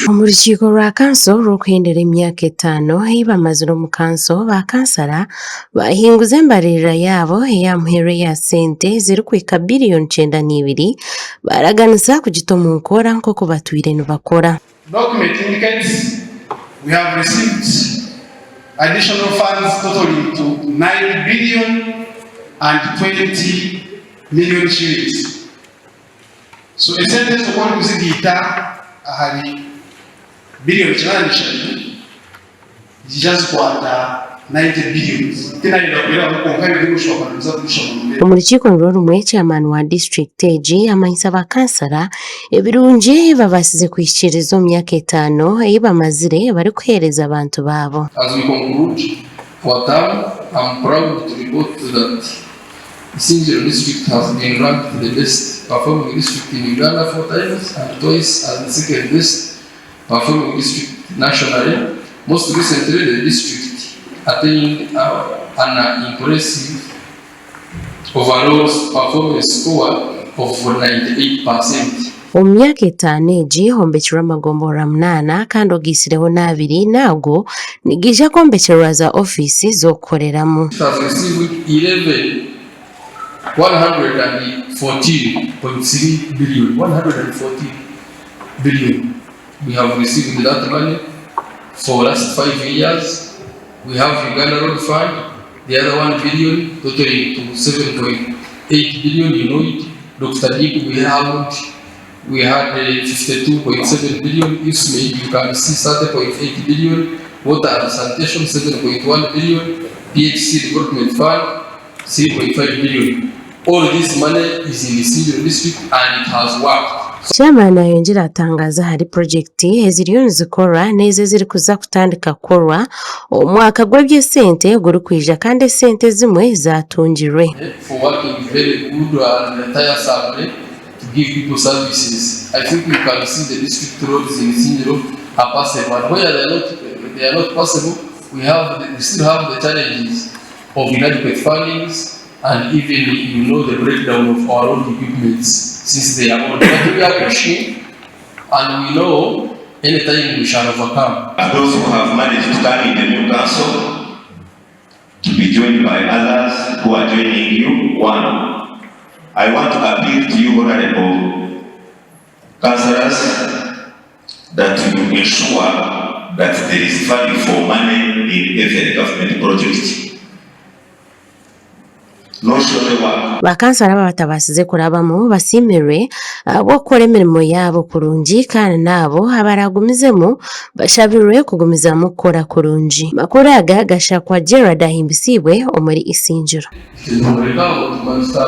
Omu rukiiko rwa kanso orw'okuhendera emyaka etaano ei bamazire omu kanso, ba kansara baahinguza embaririra yaabo ey'aha muheru eya sente ezirikuhika biriyoni 92 baaraganisa kugita omu nkora nk'oku batwire nibakora. Document indicates we have received additional funds totaling to 9 billion and 20 million shillings. So esente ezo ku orikuzigaita ahari billion 83 niziija zikwata 90 billions. Tinayenda kuheraho kwonka ebyo by'omushoma nimuza kubishoma mubirebe. Omu rukiiko nirwo rumwe, Chairman wa disiturikiti egi amanyisa ba kansara ebirungi ebi babaasize kuhikiiriza omu myaka etaano ei bamazire barikuheereza abantu baabo. As we conclude our term, I'm proud to report that Isingiro District has been ranked the best performing district in Uganda four times and twice as the second best performing district nationally. Most recently, the district attained an impressive overall performance score of 98%. Omu myaka etaano egi hombekirwe amagomborora munaana kandi ogaitsireho n'abiri naago nigaija kwombekyerwa za ofiisi z'okukoreramu. It has received 11 114.3 billion, 114 billion. We have received that money for last 5 years. We have Uganda Road Fund, the other 1 billion, totaling to 7.8 billion, you know it. Dr. Dick, we had 52.7 billion. If you can see 30.8 billion. Water and sanitation 7.1 billion. PHC Development Fund 3.5 billion. All this money is in the Isingiro district and it has worked. Chairman ayongyera atangaza ahari purojekiti eziriyo nizikorwa n'ezo ezirikuza kutandika kukorwa omu mwaka gw'eby'esente ogurikwija kandi esente ezimwe zatungirwe. For working very good and tiresomely to give people services. I think you can see the district roads in Isingiro are passable. And where they are not passable, we still have the challenges of inadequate fundings and even the breakdown of our road equipments since they are old. But we are pushing and we know anytime we shall overcome. Those who have managed to come in the new council, to be joined by others who are joining you. One, I want to appeal to you, honorable councillors, that you ensure that there is value for money in every government project. No social work. Bakansara aba batabaasize kurabamu basiimirwe ahabw'okukora emirimo yaabo kurungi kandi naabo abaragumizemu bashabirwe kugumizamu kukora kurungi. Makuru aga gashakwa Gerard Ahimbisibwe omuri Isingiro. Tumureka ngo tumaze.